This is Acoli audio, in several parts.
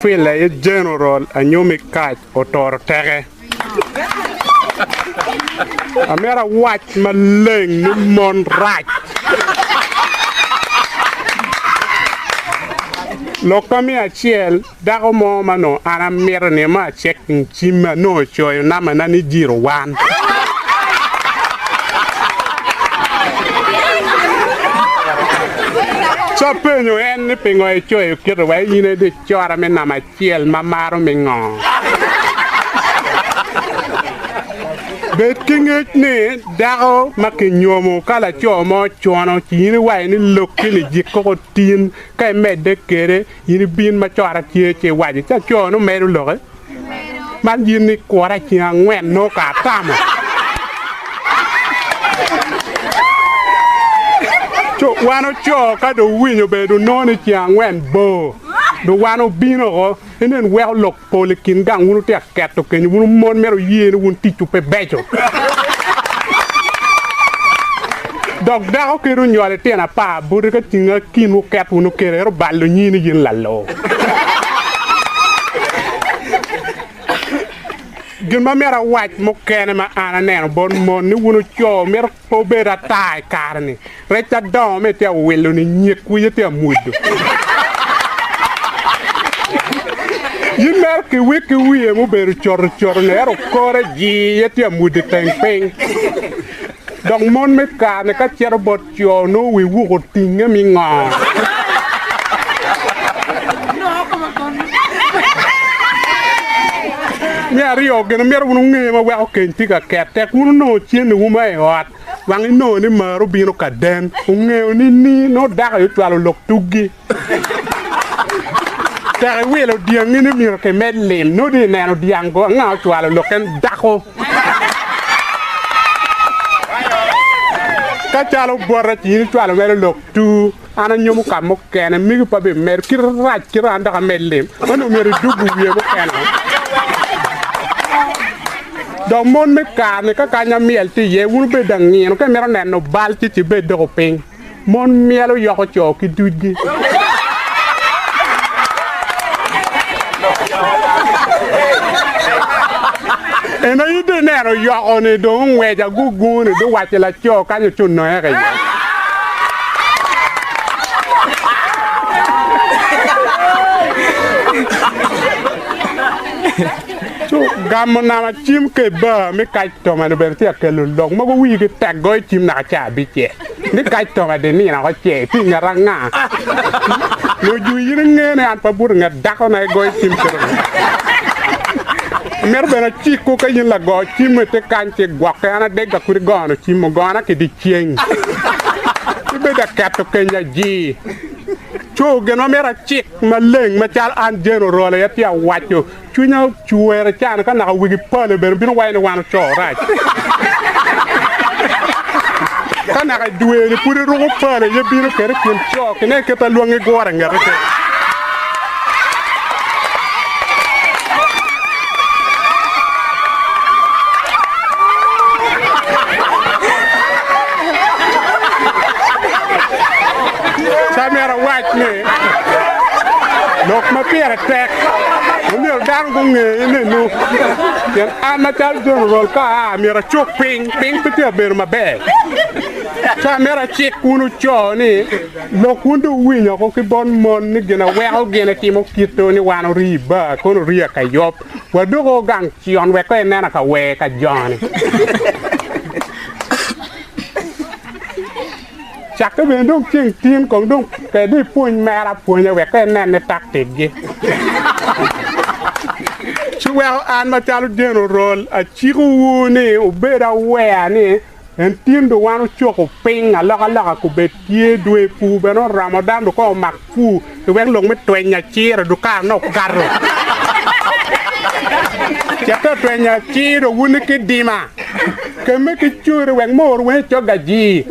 Phil aye General anyomi kac otoro teke. Amito awac maleng ni mon rac. Lokka me acel, dako mo ma nongo an amito ni ma acek cimme anongo ocoyo nambana ni jiro wan. Ci apenyo en ni pingo ecoyo kite wa in edi cora me namba acel ma maro me ngo? Bed ki ngec ni dako ma kinyomo ka laco mo cono ci in iwaco ni lokki ni jik koko tin ka imedde kede in ibin ma cora tye ci iwaco ci aco ni omedo loke. Man yin ni kura ceng angwen nongo ka atamo. Co wan oco ka dong winyo bene dong nongo ni ceng angwen bor dong wan obino oko inen weko lok pol i kin gang wun wutye ka keto kenyo wun mon myero wuye ni wun ticwu pe beco. Dok dako kadi onywalo litino apar bote ka cinga kinwu ket wunu kede ento balo nyini yin lalor. Gin ma myero awac mukene ma an aneno bot mon ni wun wuco myero pe wubed ata i kare-ni. Rec adongo ma itye ka wilo-ni nyik wiye tye ka mwodo. In mere kiwik ki wiye mubedo cotocoto-ni ento kore jii iye tye ka mwodo i teng piny. Dok mon me kare-ni ka cito bot co nongo wi wuko otinge mi ngo? Me aryo, gin myero wun wunge ma weko keny tye ka ket tek wun onongo cenniwu ma i ot wang inongo ni mar obino ka den ongeyo ni ni nongo dako aye ocwalo lok tuggi. Tek iwilo dyangi ni myero kimed lim nongo dong ineno dyang go anga ocwalo lok en dako. Ka calo bota ci in icwalo mere lok tur, an anyomo ka mukene, megi pe abimedo, kite rac kite an dok amed lim, man omyero idug wiye mukene. Dok mon me kare-ni ka kanya myel tye iye, wun wubed angino, ka imito neno bal ci cibed doko piny. Mon myelo yoko co ki ducgi. En aye dong ineno yoko-ni dong ongweco agugu-ni dong owaco laco kany ocuno eke iye. Gamo nama cim ki i bar me kactoma-ni bene tye ka kelo lok mogo wigi tek goyo cim naka ca abicel. Ni kactoma di nino oko ce itye i nget anga? Nyo jwi in inge ni an pe abuto i nget dako na igoyo cim kite-ni. Amito bene acikwu ka in lago cim itye kany ci igwokke an adegga kudi gono cim ogona ki dyeceng. Ibedo aketo keny ajir. Co gin ma myero acik maleng macalo an Jane Orol aye atye awaco cwinya ocwer icano ka naka wigi pale bene bino waco ni wan oco rac. Ka naka i dwe ni pud iruko pale aye bino kede i kin co kine kit alwangi gure ngete kede. Ca myero awac ni lok ma pire tek ma myero dano gunge enenu pien an macalo General ka aa myero acuk piny, piny pe tye ka bedo maber. Ca myero acik wun wuco ni lok wun dong wuwinyo woko ki bot mon ni gin aweko gin etimo kito ni wan ori i bar kono ori akayop wadoko gang cion wek kong inena ka wer ka joni. Cakke bene dong ceng tin kong dong kede ipwony mere apwonya wek ka inen ni taktikgi. Ci weko an macalo Jenerol acikowu ni wubed aware ni en tin dong wan ocoko piny alokaloka kubed tye dwe pur bene oromo dano dong kong omak pur ki wek lok me tweny aciro dong kare nongo okato. Cito tweny aciro wun ki dima. Kemme ki cweri wek mor weng icog ajir.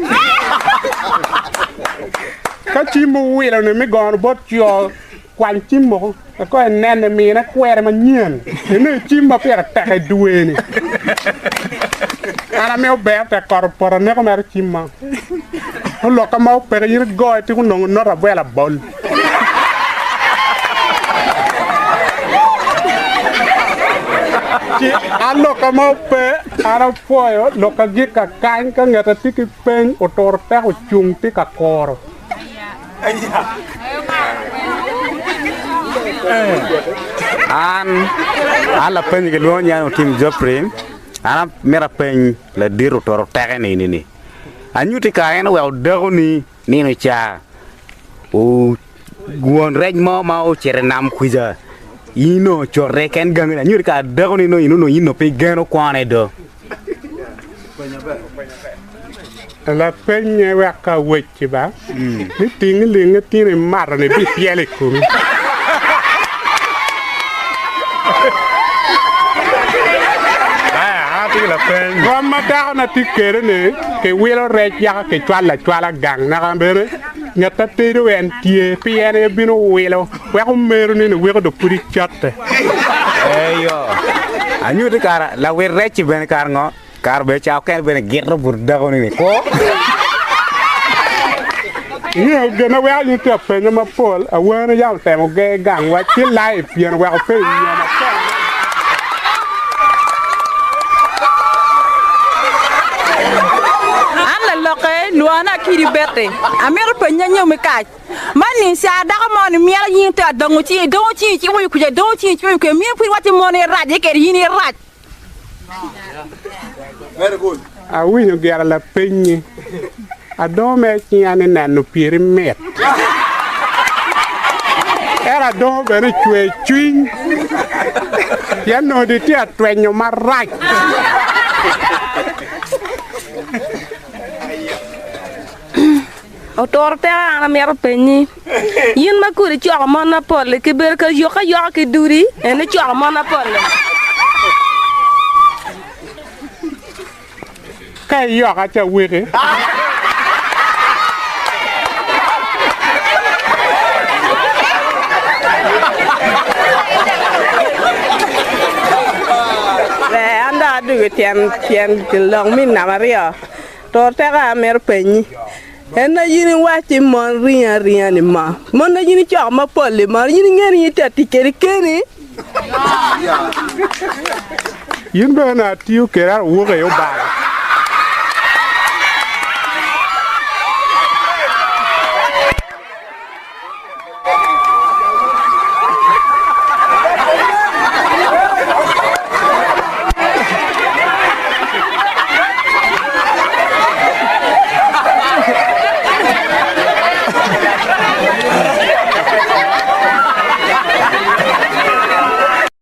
Ka cim owilo-ni me gono bot co, kwany cim moko wek kong inene, mine kwere manyen. Ene cim ma pire tek i dwe-ni. An amiyo ber tek kot opoto aneko mere cim-ma. Olokka ma opeke in igoyo itiko nongo not abwelo abol. Ci an lokka mo pe, an apwoyo lokka gik ka kany ka ngeta tye ki peny oturo tek ocung tye ka kuro. An an lapeny gilwongo nyinga ni Otim Geoffrey, an amito apeny ladit oturo teke nini ni anyutti kare en oweko dakoni nino ca won rec mo ma ocito i nam kwica in onongo ocote ken gangi ni anyutti kare dakoni nongo in onongo in onongo pe igeno kwone do. Lapenye wek awecci ba, ni ting lingi tino imato ni bipyelo i komi. Rom ma dakona tye kwede-ni, kiwilo rec yaka kicwalo acwala gang naka bene ngat ma tedo en tye pi en aye bino wilo wek omeroni ni weko dong pud icotte. Eyo, anyutti kara lawil rec-ci bene kara ngo? Kara bene ca okene bene gito but dakoni ni kwo. Ingeyo gin ma weko in tye ka penyo mapol, awene yam otemo ger gangwa ci live pien oweko pe inyo matek. An lalokke, lwongana Akidi Betty. Amito penyi anyomi kac. Man ni ca dako mo ni myero in te adongo cingi, idongo cingi ci iwoyo kuca, idongo cingi ci iwoyo kuca, miyo pud iwacci mon irac kede in irac. Awinyo gira lapeny-nyi. Adongo mere cinga ni neno pyeri mit. Ento adongo bene cwer cwiny pien onongo dong itye ka twenyo marac. Oturo teko an amito penyi, in ma kodi icoko mon mapol-li, kibedo ka yokke ayoka ki dudi en icoko mon mapol-li? Ka iyoka ci aweki. Ber, an dok adwogo tyen tyen lok me namba aryo. Tur teko amito penyi, en na in iwacci mon ringo aringa ni mo? Mon na in icoko mapol-li mono in ingeyo ni in itye ka tic kwede keni? In bene atiyo kwede awuka i obala.